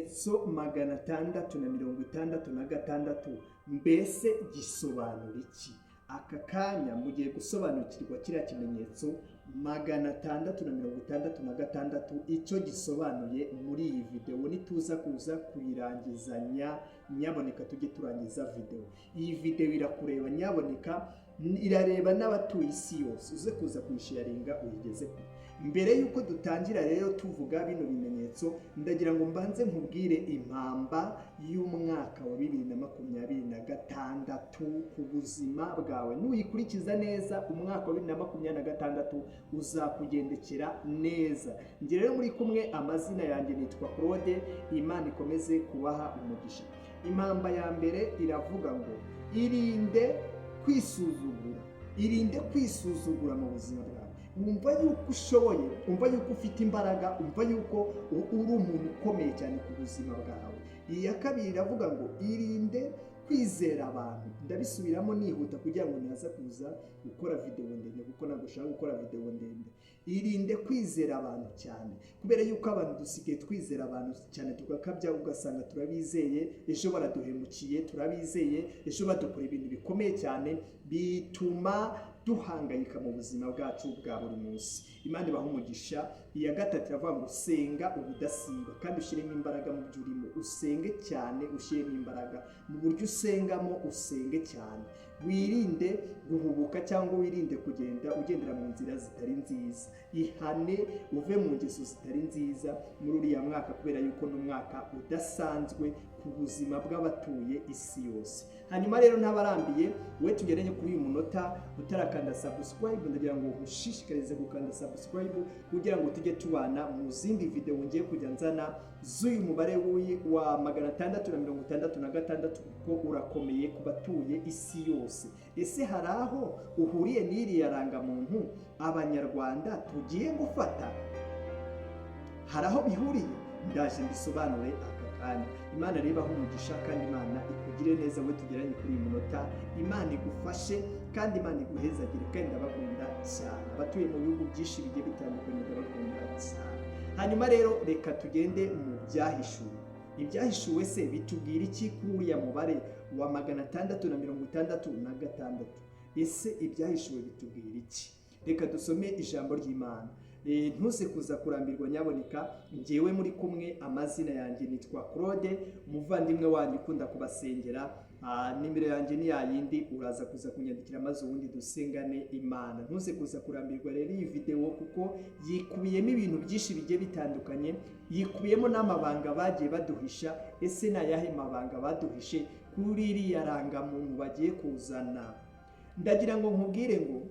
Ikimenyetso 666 mbese gisobanura iki? Aka kanya mugiye gusobanukirwa kiriya kimenyetso 666 icyo gisobanuye muri iyi videwo. Nituza kuza kuyirangizanya, nyaboneka tujye turangiza videwo. Iyi videwo irakureba, nyaboneka irareba n'abatuye isi yose. Uze kuza kuyisharinga uyigeze kure. Mbere y'uko dutangira rero tuvuga bino bimenyetso, ndagira ngo mbanze nkubwire impamba y'umwaka wa 2026 ku buzima bwawe. Nuyikurikiza neza, umwaka wa 2026 uzakugendekera neza. Njye rero muri kumwe, amazina yanjye nitwa Claude. Imana ikomeze kubaha umugisha. Impamba ya mbere iravuga ngo: irinde kwisuzugura, irinde kwisuzugura mu buzima bwawe. Wumva yuko ushoboye, umva yuko ufite imbaraga, umva yuko uri umuntu ukomeye cyane ku buzima bwawe. Iya kabiri iravuga ngo: irinde kwizera abantu. Ndabisubiramo nihuta kugira ngo ntaza kuza gukora videwo ndende, kuko ntabwo ushaka gukora videwo ndende. Irinde kwizera abantu cyane, kubera yuko abantu dusigaye twizera abantu cyane tugakabya, ugasanga turabizeye, ejo baraduhemukiye, turabizeye, ejo badukora ibintu bikomeye cyane bituma duhangayika mu buzima bwacu bwa buri munsi. Imana ibaha umugisha. Iya gatatu iravuga ngo: senga ubudasiba kandi ushyiremo imbaraga mu byo urimo. Usenge cyane, ushyiremo imbaraga mu buryo usengamo, usenge cyane, wirinde guhubuka cyangwa wirinde kugenda ugendera mu nzira zitari nziza. Ihane, uve mu ngeso zitari nziza muri uriya mwaka, kubera yuko ni umwaka udasanzwe ku buzima bw'abatuye isi yose. Hanyuma rero ntabarambiye, we tugeranye kuri uyu munota utarakanda subscribe, ndagira ngo ushishikarize gukanda subscribe kugira ngo tujye tubana mu zindi video ngiye kujya nzana z'uyu mubare wa 666, kuko urakomeye ku batuye isi yose. Ese hari aho uhuriye n'iriya rangamuntu Abanyarwanda tugiye gufata? Hari aho bihuriye? Ndaje mbisobanure aka kanya. Imana rero ibahe umugisha kandi Imana ikugire neza. We tugeranye kuri uyu munota, Imana igufashe kandi Imana iguhezagire, kandi ndabakunda cyane. Abatuye mu bihugu byinshi bigiye bitandukanye, ndabakunda cyane. Hanyuma rero reka tugende mu Byahishuwe. Ibyahishuwe se bitubwira iki kuri uriya mubare wa 666? Ese Ibyahishuwe bitubwira iki? Reka dusome ijambo ry'Imana. Ntuze kuza kurambirwa, nyaboneka. Ngewe muri kumwe, amazina yanjye nitwa Claude, umuvandimwe wanyu ukunda kubasengera. Nimero yanjye ni yayindi, uraza kuza kunyandikira maze ubundi dusengane Imana. Ntuze kuza kurambirwa rero iyi videwo, kuko yikubiyemo ibintu byinshi bigiye bitandukanye, yikubiyemo n'amabanga bagiye baduhisha. Ese ni ayahe mabanga baduhishe kuri iriya rangamuntu bagiye kuzana? Ndagira ngo nkubwire ngo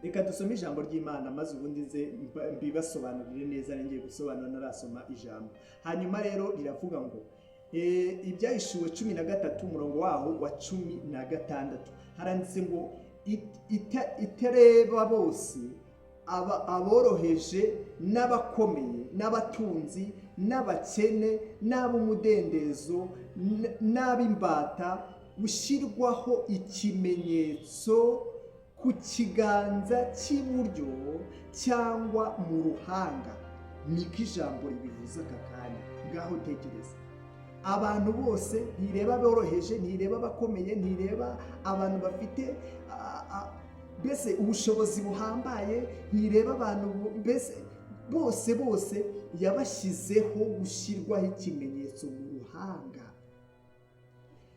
reka dusome ijambo ry'Imana maze ubundi nze mbibasobanurire neza. Ngiye gusobanura narasoma ijambo. Hanyuma rero riravuga ngo, Ibyahishuwe 13, umurongo waho wa 16, haranditse ngo: "Itereba bose, aboroheje n'abakomeye, n'abatunzi n'abakene, n'ab'umudendezo n'ab'imbata, gushyirwaho ikimenyetso ku kiganza cy'iburyo cyangwa mu ruhanga." Niko ijambo ribivuze aka kanya. Ngaho tekereza, abantu bose, ntireba aboroheje, ntireba abakomeye, ntireba abantu bafite mbese ubushobozi buhambaye, ntireba abantu mbese bose bose yabashyizeho gushyirwaho ikimenyetso mu ruhanga.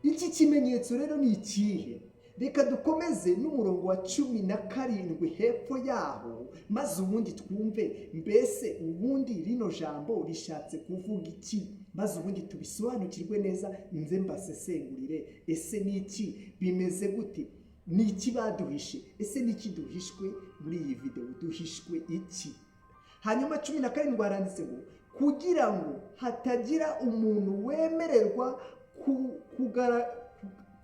Iki kimenyetso rero ni ikihe? Reka dukomeze n'umurongo wa 17 hepfo yaho, maze ubundi twumve mbese ubundi rino jambo rishatse kuvuga iki, maze ubundi tubisobanukirwe neza, nze mbasesengurire. Ese ni iki? Bimeze gute? Ni iki baduhishe? Ese ni iki duhishwe muri iyi videwo? Duhishwe iki? Hanyuma 17 haranditse ngo: "Kugira ngo hatagira umuntu wemererwa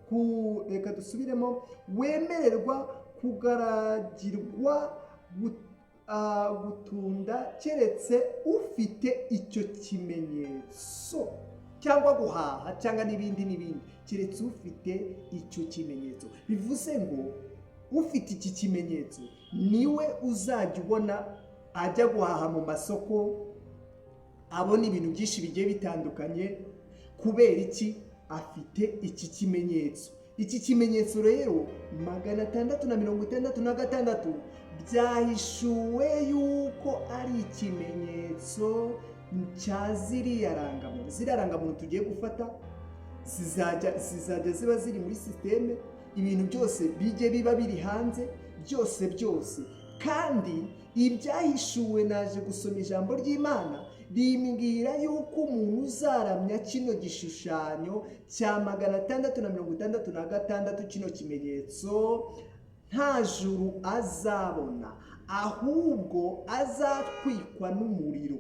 ku reka dusubiremo, wemererwa kugaragirwa gutunda keretse ufite icyo kimenyetso, cyangwa guhaha cyangwa n'ibindi n'ibindi, keretse ufite icyo kimenyetso." Bivuze ngo ufite iki kimenyetso niwe uzajya ubona ajya guhaha mu masoko. Abona ibintu byinshi bigiye bitandukanye. Kubera iki? Afite iki kimenyetso. Iki kimenyetso rero 666 byahishuwe yuko ari ikimenyetso cya ziriya rangamuntu. Ziriya rangamuntu tugiye gufata zizajya ziba ziri muri système, ibintu byose bijye biba biri hanze byose byose. Kandi ibyahishuwe, naje gusoma ijambo ry'Imana rimbwira yuko umuntu uzaramya kino gishushanyo cya 666, kino kimenyetso, nta juru azabona, ahubwo azatwikwa n'umuriro.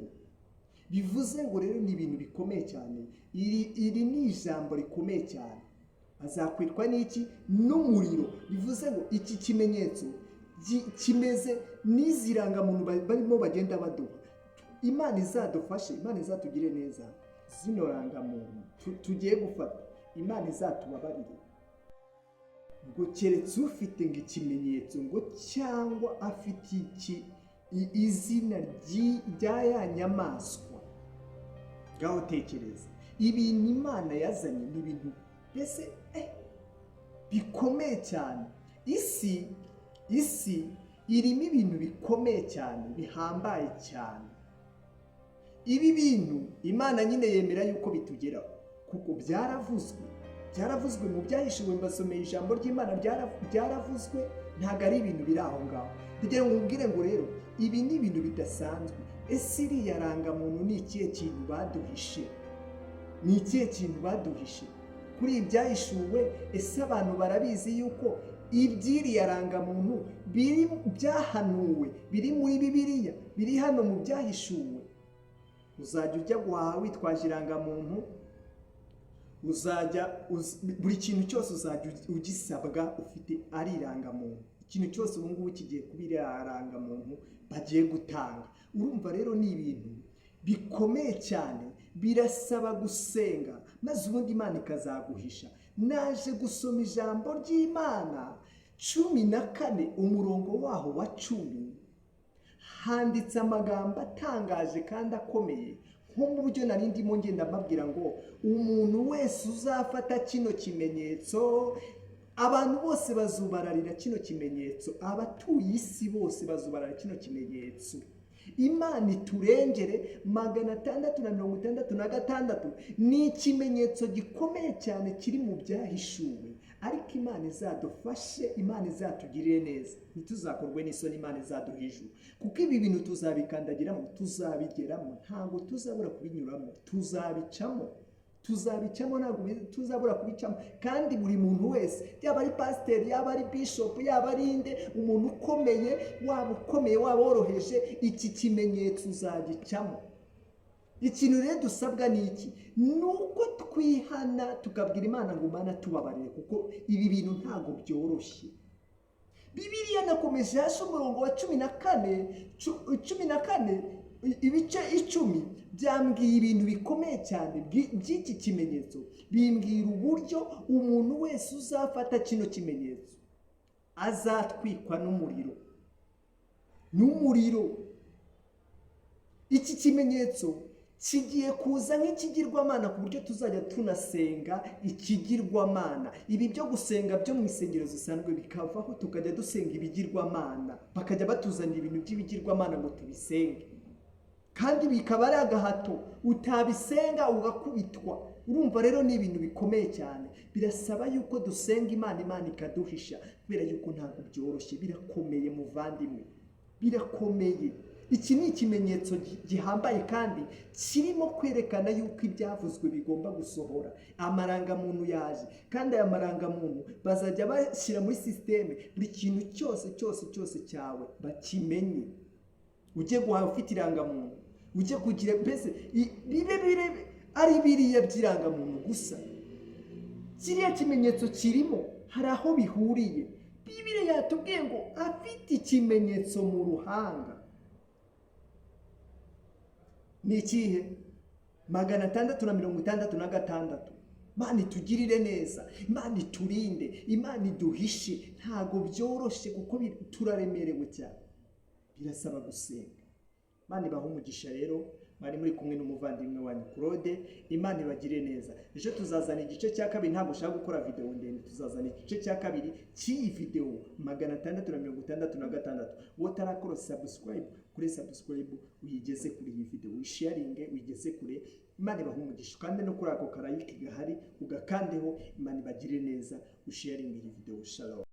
Bivuze ngo rero ni ibintu bikomeye cyane. Iri ni ijambo rikomeye cyane. Azakwitwa n'iki? N'umuriro. Bivuze ngo iki kimenyetso kimeze n'izi rangamuntu barimo bagenda baduha. Imana izadufashe, Imana izatugire neza. Zino rangamuntu tugiye gufata, Imana izatubabarire, ngo keretse ufite ngo ikimenyetso, ngo cyangwa afite iki izina rya ya nyamaswa. Ngaho tekereza ibintu Imana yazanye, ni ibintu mbese bikomeye cyane. Isi irimo ibintu bikomeye cyane, bihambaye cyane. Ibi bintu Imana nyine yemera yuko bitugeraho kuko byaravuzwe mu byahishuwe. Mbasomeye ijambo ry'Imana, byaravuzwe, ntabwo ari ibintu biri aho ngaho. Kugira ngo nkubwire ngo rero ibi ni ibintu bidasanzwe. Ese iriya rangamuntu ni ikihe kintu baduhishe? Ni ikihe kintu baduhishe kuri ibi byahishuwe? Ese abantu barabizi yuko iby'iriya rangamuntu biri byahanuwe, biri muri Bibiliya, biri hano mu byahishuwe? Uzajya ujya guhaha witwaje irangamuntu, uzajya buri kintu cyose uzajya ugisabwa ufite ari irangamuntu. Ikintu cyose ubu ngubu kigiye kuba iriya rangamuntu bagiye gutanga. Urumva rero ni ibintu bikomeye cyane, birasaba gusenga maze ubundi Imana ikazaguhisha. Naje gusoma ijambo ry'Imana 14, umurongo waho wa 10, handitse amagambo atangaje kandi akomeye, nko mu buryo nari ndimo ngenda mbabwira ngo umuntu wese uzafata kino kimenyetso, abantu bose bazubararira kino kimenyetso, abatuye isi bose bazubararira kino kimenyetso. Imana iturengere. 666 ni ikimenyetso gikomeye cyane kiri mu byahishuwe. Ariko Imana izadufashe, Imana izatugirire neza, ntituzakorwe n'isoni. Imana izaduha ijuru, kuko ibi bintu tuzabikandagiramo, tuzabigeramo, ntabwo tuzabura kubinyuramo, tuzabicamo, tuzabicamo, ntabwo tuzabura kubicamo. Kandi buri muntu wese, yaba ari pasiteri, yaba ari bishopu, yaba ari inde, umuntu ukomeye, waba ukomeye, waba woroheje, iki kimenyetso uzagicamo. Ikintu rero dusabwa ni iki? Ni uko twihana, tukabwira Imana ngo: "Mana, tubabarire," kuko ibi bintu ntabwo byoroshye. Bibiliya nakomeje hasi, umurongo wa 14, 14, ibice 10 byambwiye ibintu bikomeye cyane by'iki kimenyetso. Bimbwira uburyo umuntu wese uzafata kino kimenyetso azatwikwa n'umuriro, n'umuriro. Iki kimenyetso kigiye kuza nk'ikigirwamana, ku buryo tuzajya tunasenga ikigirwamana. Ibi byo gusenga byo mu insengero zisanzwe bikavaho, tukajya dusenga ibigirwamana, bakajya batuzanira ibintu by'ibigirwamana ngo tubisenge, kandi bikaba ari agahato, utabisenga ugakubitwa. Urumva rero ni ibintu bikomeye cyane. Birasaba yuko dusenga Imana, Imana ikaduhisha, kubera yuko ntabwo byoroshye, birakomeye muvandimwe, birakomeye. Iki ni ikimenyetso gihambaye kandi kirimo kwerekana yuko ibyavuzwe bigomba gusohora. Amarangamuntu yaje, kandi aya marangamuntu bazajya bashyira muri système, buri kintu cyose cyose cyose cyawe bakimenye. Ujye guhaha ufite irangamuntu, ujye kugira mbese bibe bire ari biriya by'irangamuntu gusa. Kiriya kimenyetso kirimo, hari aho bihuriye. Bibiliya yatubwiye ngo afite ikimenyetso mu ruhanga. Ni ikihe? 666. Imana itugirire neza, Imana iturinde, Imana iduhishe. Ntabwo byoroshye kuko turaremerewe cyane, birasaba gusenga. Imana ibahe umugisha rero. Mwari muri kumwe n'umuvandimwe wanyu Claude. Imana ibagire neza. Ejo tuzazana igice cya kabiri. Ntabwo ushaka gukora videwo ndende, tuzazana igice cya kabiri cy'iyi videwo 666. Wowe utarakora subscribe, kuri subscribe uyigeze kuri iyi videwo, uyisharinge uyigeze kure. Imana ibahe umugisha. Kandi no kuri ako ka like gahari ugakandeho. Imana ibagire neza. Usharinge iyi videwo. Shalom.